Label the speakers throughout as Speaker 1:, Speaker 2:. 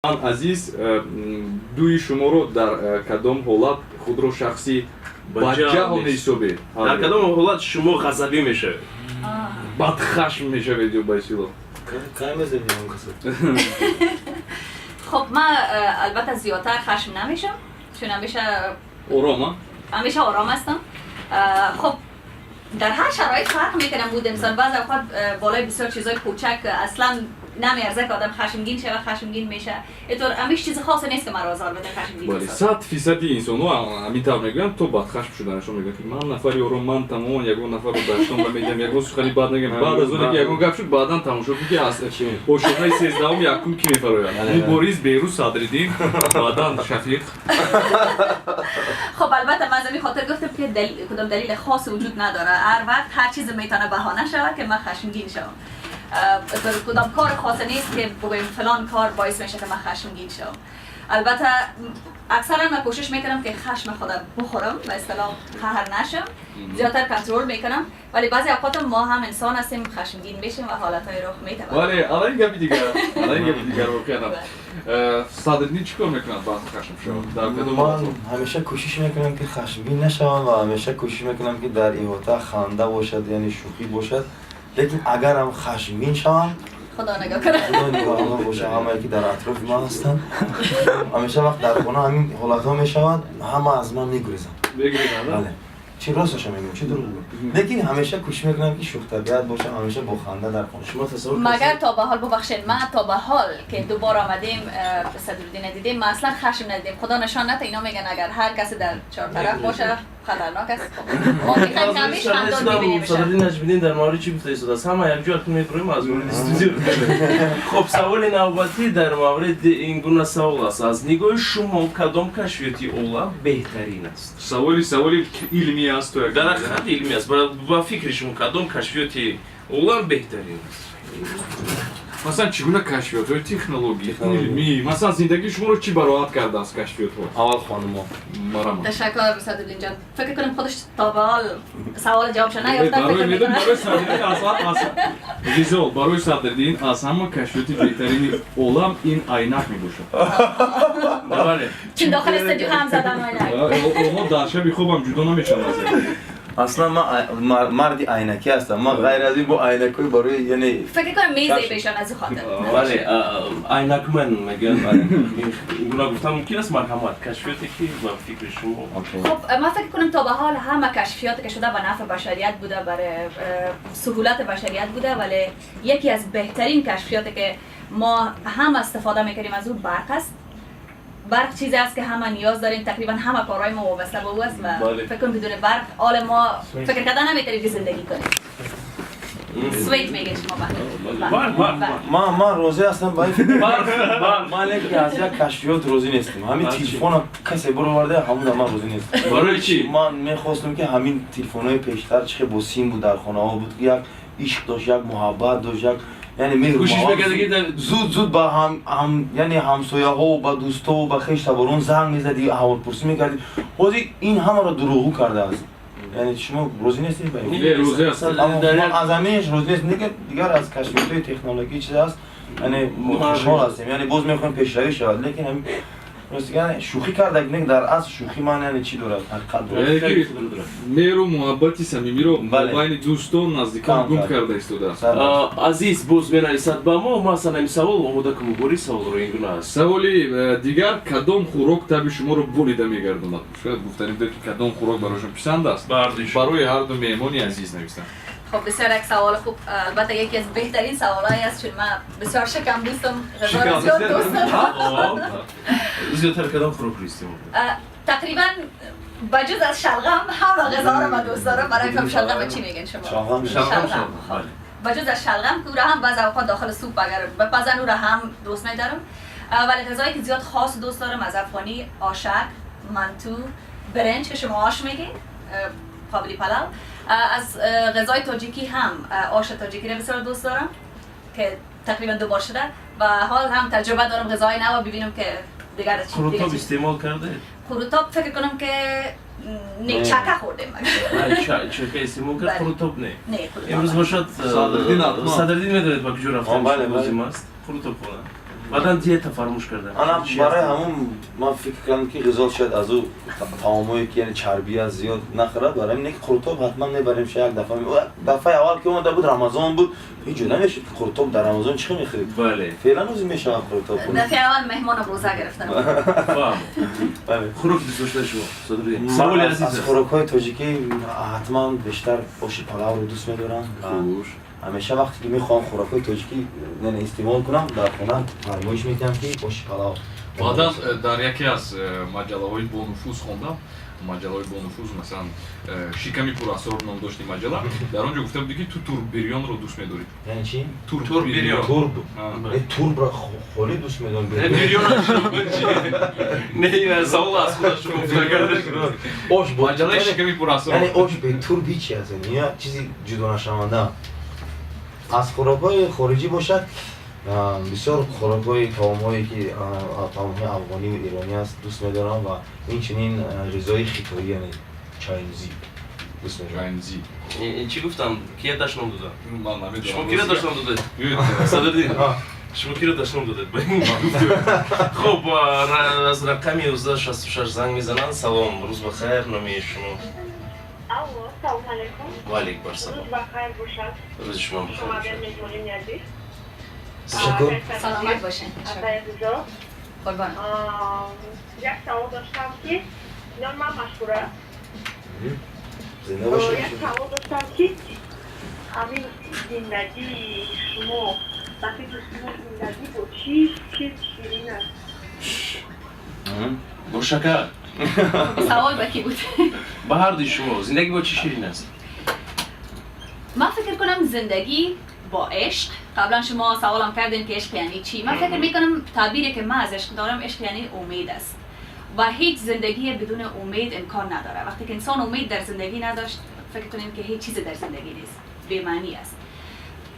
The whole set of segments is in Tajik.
Speaker 1: Ман, Азиз, дуи шуморо дар кадом ҳолат худро шахси бадҷаҳл меҳисобед?
Speaker 2: Дар кадом ҳолат шумо ғазабӣ мешавед?
Speaker 1: Бадхашм мешавед ё ба истилоҳ?
Speaker 3: Кай мезанӣ он касо?
Speaker 4: Хуб, ман албатта зиёдтар хашм намешам, чун ҳамеша
Speaker 1: Ором, а?
Speaker 4: Ҳамеша ором ҳастам. Хуб, дар ҳар шароит фарқ мекунам буд. Мисол, баъзе اوقات بالای бисёр чизои кӯчак аслан намеарза ки одам хашмгин шава, хашмгин меша. Итор ҳамеш чизи хосе нест ки маро озор бده, хашмгин
Speaker 1: Бале,
Speaker 4: месозад.
Speaker 1: 100 фисади инсонҳо ҳамин тавр мегӯянд, то бадхашм шуданашон мегӯянд, ки ман нафари ором, ман тамоман ягон нафарро даштон намедиҳам, ягон сухани бад нагӯям. Баъд аз оне ки ягон гап шуд, баъдан тамошо кун, ки аз ошёнаи 13-ум якум кӣ мефарояд: Мубориз, Берӯз, Садриддин, баъдан Шафиқ.
Speaker 4: خب، البته من از همین خاطر گفتم که کدام دلیل خاص وجود نداره. هر وقت هر چیز میتونه بهانه شود که من خشمگین شوم. کدام کار خاص نیست که بگویم فلان کار باعث میشه که من خشمگین شوم. البته اکثرا من کوشش میکنم که خشم خودم بخورم و اصطلاح قهر نشم، زیادتر کنترل میکنم، ولی بعضی اوقات ما هم انسان هستیم، خشمگین میشیم و حالتهای رخ میده.
Speaker 1: Бале, ала ин гапи дигар, ала ин гапи дигар. Воқеан, Садриддин чӣ кор мекунад, баъд хашм шавад, дар кадом
Speaker 3: Ман
Speaker 1: ҳолатҳо?
Speaker 3: Ҳамеша кӯшиш мекунам, ки хашмгин нашавам, ва ҳамеша кӯшиш мекунам, ки дар иҳота ханда бошад, яъне шӯхӣ бошад. Лекин агарам хашмгин шавам,
Speaker 4: خدا نگاه کنه.
Speaker 3: Худо нигаҳбон боша ҳамае, ки дар атрофи ман ҳастанд. Ҳамеша вақт дар хона ҳамин ҳолатҳо мешавад, ҳама аз ман мегурезанд.
Speaker 1: Мегурезанд?
Speaker 3: Бале, чӣ росташа мегӯям, чӣ дурӯғ бигӯям? Лекин ҳамеша кӯшиш мекунам, ки шӯхтабиат бошам, ҳамеша бо ханда дар хона.
Speaker 2: Шумо тасаввур
Speaker 4: مگر تا به حال، ببخشید، من تا به حال که دوبار آمدیم صدرالدین دیدیم، ما اصلا خشم ندیدیم. خدا نشان نده. اینا میگن اگر هر کسی در چهار طرف باشه خطرناک است. خب، ما میخوایم که همیشه خندان میبینیم.
Speaker 2: Садриддин Наҷмиддин дар мавриди чӣ гуфта истодааст? Ҳама якҷо акнун мебурем аз мавриди студио. Хуб, саволи навбатӣ дар мавриди ин гуна савол аст: аз нигоҳи шумо кадом кашфиёти олам беҳтарин аст?
Speaker 1: Саволи илмӣ аст то як
Speaker 2: Дар ҳақиқат илмӣ аст. Ба фикри шумо, кадом кашфиёти олам беҳтарин аст?
Speaker 1: Масалан, чӣ гуна кашфиётҳои технологӣ, илмӣ? Масалан, зиндагии шуморо чӣ бароҳат кардааст кашфиётҳо?
Speaker 3: Аввал хонумо.
Speaker 1: Марама.
Speaker 4: تشکر صدرالدین جان. فکر کنم خودش تا به حال سوال جوابش نیافته، فکر
Speaker 1: барои медон
Speaker 4: میکنم.
Speaker 1: Барои Садриддин аз ғизо, барои Садриддин аз ҳама кашфиёти беҳтарини олам ин айнак мебошад.
Speaker 2: Бале.
Speaker 4: چون داخل استودیو هم زدم айнак.
Speaker 1: Онҳо дар шаби хобам ҷудо намешаванд аз айнак.
Speaker 3: Аслан ман марди айнакӣ ҳастам. Ман ғайр аз ин бо айнакҳои барои, яъне
Speaker 4: فکر کنم میزه بهشان از او خاطر.
Speaker 2: Бале, айнакмен мегӯянд. Бале, ин гуна гуфтан мумкин аст. Марҳамат, кашфиёте, ки ба фикри шумо.
Speaker 4: خب، من فکر کنم تا به حال همه کشفیات که شده به نفع بشریت بوده، برای سهولت بشریت بوده، ولی یکی از بهترین کشفیات که ما هم استفاده میکنیم از او برق است. برق چیزی است که همه نیاز داریم، تقریبا همه کارهای ما وابسته به او است و فکر کنم بدون برق حال ما فکر کردن نمیتونیم که زندگی کنیم. سویت میگه شما برق.
Speaker 2: برق، برق.
Speaker 3: Ман розӣ ҳастам ба ин фикр.
Speaker 2: Барқ, барқ.
Speaker 3: Ман лекин аз як кашфиёт розӣ нестам. Ҳамин
Speaker 2: Барои чӣ?
Speaker 3: телефона касе бароварда, ҳамуда ман розӣ нестам.
Speaker 1: Барои чӣ?
Speaker 3: Ман мехостам, ки ҳамин телефонҳои пештар чӣ хел бо сим буд, дар хонаҳо буд, ки як ишқ дошт, як муҳаббат дошт, як, яъне меҳру
Speaker 1: Кӯшиш
Speaker 3: муҳаббат.
Speaker 1: мекарда, ки
Speaker 3: Зуд зуд ба ҳам, яъне ҳамсояҳо, ба дӯстову ба хештаборон занг мезадӣ, аҳволпурсӣ мекардӣ. Ҳозир ин ҳамаро дурӯғгӯ кардааст. Яъне шумо розӣ нестед ба ин?
Speaker 1: Не, розӣ ҳастам.
Speaker 3: Аммо ман аз ҳаминаш розӣ нестам. Дигар аз кашфиётҳои технологӣ чиз аст, яъне мо хушҳол ҳастем, яъне боз мехоҳем пешравӣ шавад, лекин ҳамин рости шӯхӣ карда, не, дар асл шӯхӣ ман, яъне чӣ дорад, ҳақиқат дорад.
Speaker 1: Яъне ки меҳру муҳаббати самимиро
Speaker 3: Бале.
Speaker 1: байни дӯстон, наздикон
Speaker 3: Кам
Speaker 1: гум
Speaker 3: кард.
Speaker 1: карда истодааст.
Speaker 2: Азиз боз менависад ба мо, масалан, ҳамин савол омода кун, Муборис, саволро ин гуна аст.
Speaker 1: Саволи дигар: кадом хӯрок таби шуморо болида мегардонад? Шояд гуфтанӣ будед, ки кадом хӯрок барои шумо писанд аст. Барои ҳарду меҳмони азиз навистам.
Speaker 4: خب، بسیار یک سوال خوب. البته یکی از بهترین سوالایی است، چون من بسیار شکم دوستم، غذا را زیاد دوست دارم.
Speaker 2: Зиёдтар кадом хӯрокро истеъмол?
Speaker 4: تقریبا بجز از شلغم همه غذا رو من دوست دارم. برای فهم شلغم چی میگن شما؟
Speaker 3: شلغم.
Speaker 2: شلغم.
Speaker 4: شلغم. خب. بجز از شلغم که او را هم بعض اوقات داخل سوپ اگر بپزن، او را هم دوست میدارم. ولی غذایی که زیاد خاص دوست دارم از افغانی، آشک، منتو، برنج که شما آش میگین، قابلی پلو. از غذای تاجیکی هم آش تاجیکی را بسیار دوست دارم که تقریبا دو بار شده و حال هم تجربه دارم غذای نو ببینم که دیگر چی دیگه
Speaker 2: قروتاب
Speaker 4: چی.
Speaker 2: استعمال کرده؟
Speaker 4: قروتاب فکر کنم که نه، چکه خوردیم.
Speaker 2: چکه استعمال کرد.
Speaker 4: بله.
Speaker 2: قروتاب نه؟
Speaker 4: نه، قروتاب.
Speaker 2: امروز باشد.
Speaker 1: صدرالدین حتما.
Speaker 2: صدرالدین میدونید با کجا رفتن
Speaker 3: آه، بله، بله.
Speaker 2: لازم است قروتاب خورن. Баъдан диета фаромӯш кардам.
Speaker 3: Ана барои ҳамун ман фикр кардам, ки Ғизол шояд аз ӯ таомое, ки яъне чарбӣ аст, зиёд нахӯрад. Барои ҳамин ки қурутоб ҳатман мебарем. Ша як дафъа, дафъаи аввал ки омада буд, Рамазон буд, ҳеҷ ҷо намешуд, ки қурутоб дар Рамазон чӣ мехӯрӣ? Феълан ӯзи мешавад қурутоб хӯрд.
Speaker 4: Дафъаи аввал меҳмонам рӯза гирифтам.
Speaker 2: Фаҳм. Хӯроки дӯстдоштаи шумо, Садриддин? Саволи
Speaker 3: Аз
Speaker 2: азиз аст.
Speaker 3: хӯрокҳои тоҷикӣ ҳатман бештар оши палавро дӯст медорам. Ҳамеша вақте ки мехоҳам хӯрокҳои тоҷикӣ, яъне, истеъмол кунам, дар хона фармоиш медиҳам, ки оши палав.
Speaker 1: Баъдан дар яке аз маҷаллаҳои бонуфуз хондам, маҷаллаҳои бонуфуз, масалан, «Шиками пурасрор» ном дошти маҷалла, дар он ҷо гуфта будӣ, ки ту турббирёнро дӯст медорӣ.
Speaker 3: Яъне чӣ?
Speaker 2: Турббирён.
Speaker 3: Турб?
Speaker 1: А.
Speaker 3: Турбро холӣ дӯст медорам.
Speaker 2: Не, савол аз худаш гуфта карда.
Speaker 3: Ош бо
Speaker 1: Маҷаллаи «Шиками пурасрор».
Speaker 3: Яъне ош бе турб ҳичи аст, яъне як чизи ҷудонашаванда. Аз хӯрокҳои хориҷӣ бошад, бисёр хӯрокҳои, таомҳое ки таомҳои афғониву эронӣ аст, дӯст медорам ва инчунин ғизои хитоӣ, яъне чайнзӣ дӯст медорам.
Speaker 1: Чайнзи.
Speaker 2: Чӣ гуфтам? Кия дашном додам?
Speaker 1: Ман намедонам.
Speaker 2: Шумо киро дашном додед, Садриддин? Шумо киро дашном додед? Хуб, аз рақами 1166 занг мезананд. Салом, рӯз бахайр, номи шумо?
Speaker 5: Алло, салом алейкум.
Speaker 2: Ва алейкум ассалом.
Speaker 5: Рӯз бахайр бошад.
Speaker 2: Рӯзи шумо бахайр
Speaker 5: Шумо
Speaker 2: бошад.
Speaker 5: меҳмонини азиз.
Speaker 3: Ташаккур.
Speaker 4: Саломат бошед.
Speaker 5: Апаи Ғизо.
Speaker 4: Қурбон.
Speaker 5: Як савол доштам, ки номи ман Машҳура.
Speaker 3: Зинда бошед.
Speaker 5: Як савол доштам, ки ҳамин зиндагии шумо, ба фикри шумо, зиндагӣ бо чӣ чиз ширин аст?
Speaker 2: Бо шакар.
Speaker 4: Савол ба кӣ буд?
Speaker 2: Ба ҳардуи шумо. Зиндагӣ бо чӣ ширин аст?
Speaker 4: من فکر کنم زندگی با عشق. قبلا شما سوالم کردین که عشق یعنی چی. من فکر میکنم تعبیری که من از عشق دارم، عشق یعنی امید است و هیچ زندگی بدون امید امکان نداره. وقتی که انسان امید در زندگی نداشت، فکر کنیم که هیچ چیزی در زندگی نیست، بی معنی است.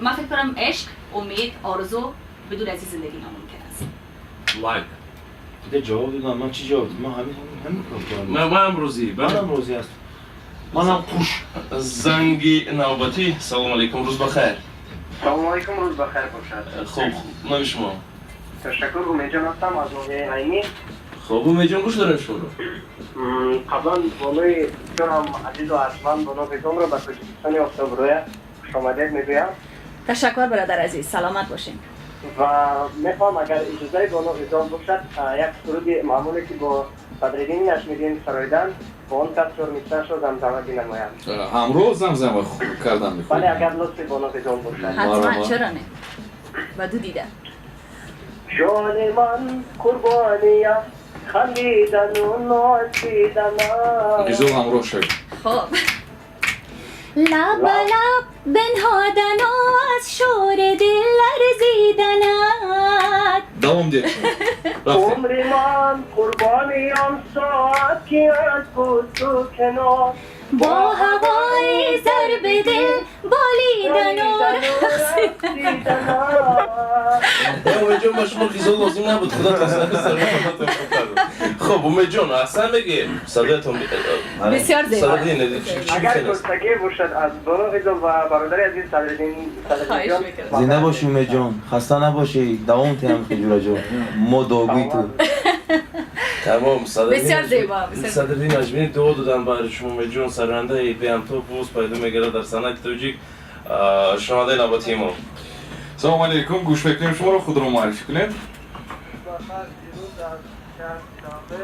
Speaker 4: من فکر کنم عشق، امید، آرزو، بدون از این زندگی ناممکن است.
Speaker 2: Лайк.
Speaker 3: Дига ҷавоб додам. Ман чӣ ҷавоб додам? Ман ҳамин ҳамин кор кардам.
Speaker 2: Манам розӣ.
Speaker 3: Манам розӣ ҳастам, манам хуш.
Speaker 2: Занги навбатӣ. Салому алейкум, рӯз бахайр.
Speaker 6: Салому алейкум, рӯз бахайр бошад.
Speaker 2: Хуб, номи шумо?
Speaker 6: Ташаккур, Умедҷон ҳастам аз ноҳияи Айнӣ.
Speaker 2: Хуб, Умедҷон, гӯш дорем шуморо.
Speaker 6: Қаблан бонуи бисёр ҳам азизу арҷманд, бону Ғизонро ба Тоҷикистони офтобрӯя хушомадед мегӯям.
Speaker 4: تشکر برادر عزیز، سلامت باشین.
Speaker 6: Ва мехоҳам, агар иҷозаи бону Ғизон бошад, як суруди маъмуле, ки бо Садриддини Наҷмиддин сароидан, бо он кас чор мисраашро замзама бинамоям.
Speaker 1: Ҳамроҳ замзама кардан
Speaker 6: Бале.
Speaker 1: Мехоҳед?
Speaker 6: Агар лутфи бону Ғизон бошад.
Speaker 4: حتما.
Speaker 1: مرحبا.
Speaker 4: چرا نه، و دو دیده.
Speaker 6: Ҷони ман қурбониям хандидану нозиданам.
Speaker 1: Ғизол, ҳамроҳ шавед.
Speaker 4: خب، لب به لب بنهادن و از شور دل لرزیدنت.
Speaker 1: Давом диҳед шумо. Рафтем.
Speaker 6: Умри ман қурбони он соат, ки аз бусу канор
Speaker 4: با هوای ضرب دل بالیدن و رقصیدن.
Speaker 2: Умедҷон, ба шумо Ғизол лозим набуд, худатон. Хуб, Умедҷон, аҳсан мегӯем, садоятон
Speaker 4: بسیار زیبا.
Speaker 2: Садриддин, чӣ
Speaker 6: Агар
Speaker 2: гуфтан аст?
Speaker 6: густагӣ бошад, аз бону Ғизол ва бародари азиз Садриддин.
Speaker 4: خواهش
Speaker 6: Садриддинҷон.
Speaker 4: میکنم.
Speaker 3: Зинда бошӣ, Умедҷон, хаста набошӣ, давом тиҳам, хиҷураҷон, мо дуогӯи ту.
Speaker 2: Тамом.
Speaker 4: بسیار زیبا، بسیار.
Speaker 2: Садриддин Наҷмиддин дуо додам барои шумо, Умедҷон. Сарояндаи беҳамто боз пайдо мегардад дар санъати тоҷик. Шунавандаи навбатии мо.
Speaker 1: Салому алейкум, гӯш мекунем шуморо, худро муаррифӣ кунед.
Speaker 6: Дирӯз аз шаҳри Душанбе.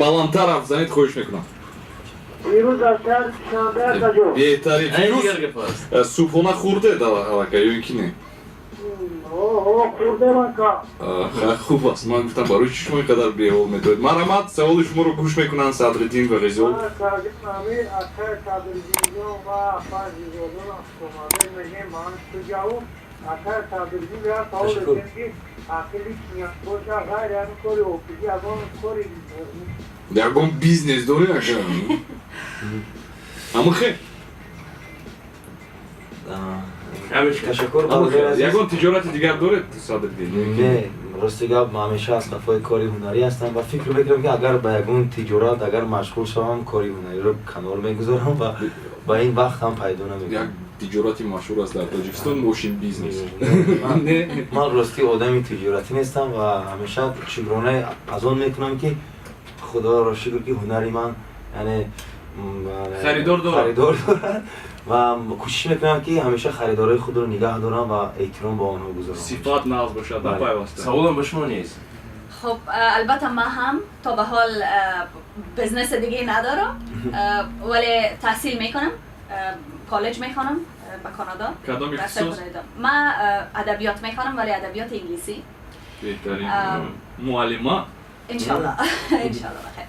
Speaker 1: Баландтар ҳарф занед, хоҳиш мекунам.
Speaker 6: Дирӯз аз шаҳри Душанбе, акаҷон.
Speaker 1: Беҳтарин.
Speaker 2: Ин
Speaker 1: Фирӯз,
Speaker 2: дигар гап аст.
Speaker 1: Субҳона хӯрдед аллакай ё ин ки не?
Speaker 6: Хӯрдем, ака.
Speaker 1: Хуб аст. Ман гуфтам, барои чӣ шумо ин қадар беҳол медоред. Марҳамат, саволи шуморо гӯш мекунанд Садриддин ва Ғизол.
Speaker 6: Ами акай Садриддинҷон ва апай Ғизолҷон хушомадед мегӯем ба ҳамин студияу. Акай Садриддин, як савол
Speaker 3: Ташаккур.
Speaker 6: дошем, ки ақили боша, ғайри ҳамин кори офисӣ ягон кори
Speaker 1: Ягон бизнес дорӣ, ака? Амухе.
Speaker 3: Ташаккур, бародари азиз.
Speaker 1: Ягон тиҷорати дигар доред, Садриддин?
Speaker 3: Не, рости гап, ман ҳамеша аз қафои кори ҳунарӣ ҳастам ва фикр мекунам, ки агар ба ягон тиҷорат агар машғул шавам, кори ҳунариро канор мегузорам ва ба ин вақт ҳам пайдо
Speaker 1: Як
Speaker 3: намекунам.
Speaker 1: Тиҷорати машҳур аст дар Тоҷикистон, мошин бизнес.
Speaker 3: Ман ростӣ одами тиҷоратӣ нестам ва ҳамеша шукрона аз он мекунам, ки худоро шукр, ки ҳунари ман, яъне
Speaker 1: харидор дорад.
Speaker 3: Харидор дорад ва кӯшиш мекунам, ки ҳамеша харидорои худро нигаҳ дорам ва эҳтиром ба онҳо гузорам.
Speaker 1: Сифат нағз бошад,
Speaker 3: Бале.
Speaker 1: Пайваста.
Speaker 2: Саволам ба шумо нест.
Speaker 4: خب، البته من هم تا به حال business دیگه ندارم، ولی تحصیل میکنم، کالج میخوانم به کانادا.
Speaker 1: کدام
Speaker 4: درس
Speaker 1: اختصاص؟
Speaker 4: کانادا. من ادبیات میخوانم، ولی ادبیات انگلیسی.
Speaker 1: بهترین معلمه.
Speaker 4: انشالله، انشالله بخیر.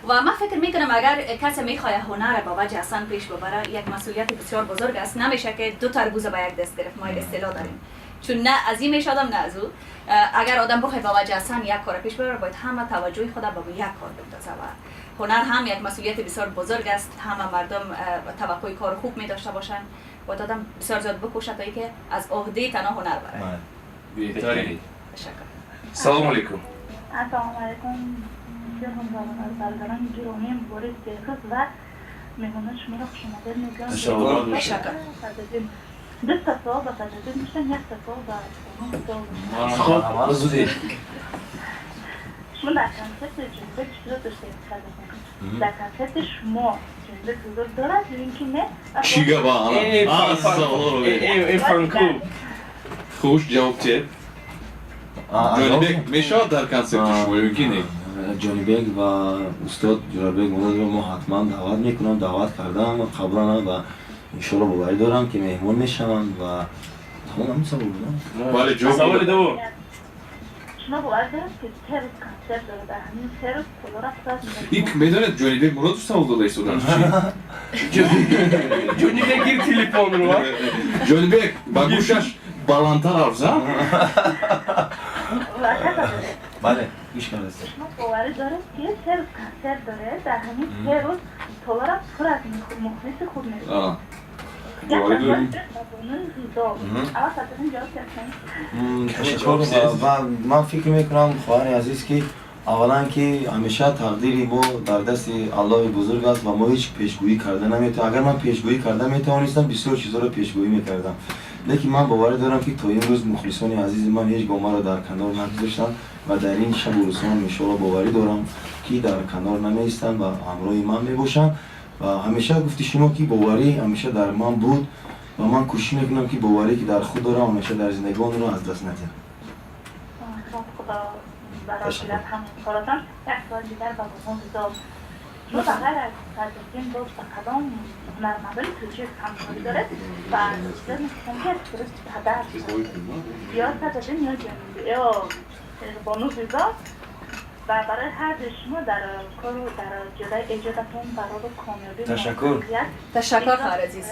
Speaker 4: و من فکر میکنم اگر کسی میخواد هنر با وجه احسن پیش ببره، یک مسئولیت بسیار بزرگ است. نمیشه که دو تربوز با یک دست گرفت. ما یک اصطلاح داریم، چون نه از این میشه آدم نه از او. اگر آدم بخواد با وجه احسن یک کار پیش ببره، باید همه توجه خود به یک کار بندازه و هنر هم یک مسئولیت بسیار بزرگ است. همه مردم توقع کار خوب می داشته باشن. باید آدم بسیار زیاد بکوشد تا اینکه از عهده تنها هنر بره.
Speaker 3: بله.
Speaker 1: بهترین.
Speaker 4: تشکر.
Speaker 2: Салому алейкум.
Speaker 5: Ассалому алайкум, бародарони гиромӣ, муборак бехуз ва меҳмонони шуморо хушомадед мегӯям.
Speaker 2: Ташаккур.
Speaker 4: Ташаккур.
Speaker 5: Садриддин. Ду та савол ба Садриддин доштам, як та савол ба савол доштам.
Speaker 2: Хоб, зудӣ.
Speaker 5: Шумо дар консерти Ҷонибек иштирок доштед, Садриддин. Дар консерти шумо Ҷонибек ҳузур дорад ё ин ки не?
Speaker 1: Чӣ гапа?
Speaker 2: Э, фан-клуб.
Speaker 1: Хуш, ҷавоб чед. Ҷонибек мешавад дар консерти шумо ё ки не?
Speaker 3: Ҷонибек ва устод Ҷурабек Муродро мо ҳатман даъват мекунам, даъват кардам қаблан ва иншоалло боварӣ дорам, ки меҳмон мешаванд. Ва тамом, ҳамин савол буд.
Speaker 1: Бале, ҷавоб.
Speaker 2: Саволи дуввум.
Speaker 5: Шумо бовар доред, ки 3 рӯз консерт дорад, дар ҳамин 3 рӯз толора пур аз
Speaker 1: Ик медонед, Ҷонибек Муродов савол дода истодан.
Speaker 2: Ҷонибек, гир телефонро.
Speaker 1: Ҷонибек, ба гӯшаш баландтар ҳарф зан.
Speaker 5: Ва Садриддин,
Speaker 3: Бале, гӯш кардастед.
Speaker 5: Шумо боварӣ доред, ки 3 рӯз консерт доред, дар ҳамин 3 рӯз толора пур аз мухлиси худ мешавад?
Speaker 1: Боварӣ дорем.
Speaker 5: Ба бонуи Ғизо аввал Садриддин ҷавоб диҳед.
Speaker 3: Ташаккур. Ва ман фикр мекунам, хоҳари азиз, ки аввалан ки ҳамеша тақдири мо дар дасти Аллоҳи бузург аст ва мо ҳеҷ пешгӯӣ карда наметавонем. Агар ман пешгӯӣ карда метавонистам, бисёр чизҳоро пешгӯӣ мекардам, лекин ман боварӣ дорам, ки то имрӯз мухлисони азизи ман ҳеҷ гоҳ маро дар канор нагузоштанд ва дар ин шабу рӯзҳоам иншоалло боварӣ дорам, ки дар канор намеистанд ва ҳамроҳи ман мебошанд. Ва ҳамеша гуфти шумо, ки боварӣ ҳамеша дар ман буд ва ман кӯшиш мекунам, ки боварӣ, ки дар худ дорам, ҳамеша дар зиндагӣ онро аз даст надиҳам.
Speaker 5: Худо барои ҳамкоротон. Як савол дигар ба бону Ғизо: шумо ба ғайр аз Садриддин боз ба кадом ҳунармандони тоҷик ҳамкорӣ доред? Ва зиёд мехостам, ки аз суруди падар ё Садриддин ё ё бону Ғизо ва барои ҳар дуи шумо дар кору дар ҷодаи эҷодатон барору комёбӣ.
Speaker 3: Ташаккур.
Speaker 4: Ташаккур, хоҳар азиз.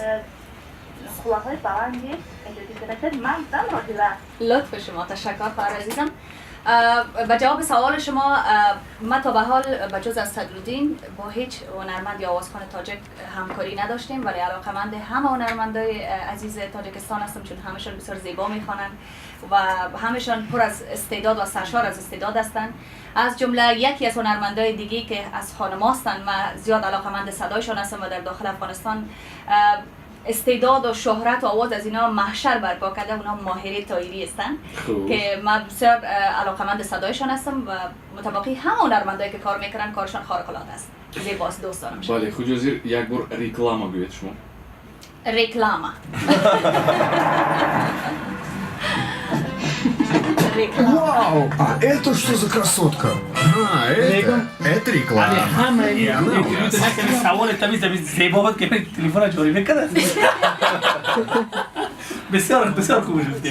Speaker 5: Қуллаҳои баланди эҷодӣ бирасед. Ман будам Роҳила.
Speaker 4: لطف شما، تشکر خواهر عزیزم. به جواب سوال شما، ما تا به حال به جز از صدرالدین با هیچ هنرمند یا آوازخوان تاجک همکاری نداشتیم، ولی علاقمند همه هنرمندای عزیز تاجکستان هستم، چون همشان بسیار زیبا میخوانند و همشان پر از استعداد و سرشار از استعداد هستند. از جمله یکی از هنرمندای دیگه که از خانم هستند و زیاد علاقمند صدایشان هستم و در داخل افغانستان استعداد و شهرت و آواز از اینا محشر برپا کرده، اونا ماهره طاهری هستند که من بسیار علاقمند صدایشان هستم و متباقی همه هنرمندایی که کار میکنن، کارشان خارق العاده است، زیباست، دوست دارم.
Speaker 1: Бале, хуҷозир як бор реклама гӯед шумо.
Speaker 4: Реклама. Реклама.
Speaker 7: Вау! А это что за красотка? А, это... Это реклама. И она у нас.
Speaker 8: Саволи тамиз зебо буд, ки телефона ҷорӣ мекард. Бисёр бисёр хуб шуд.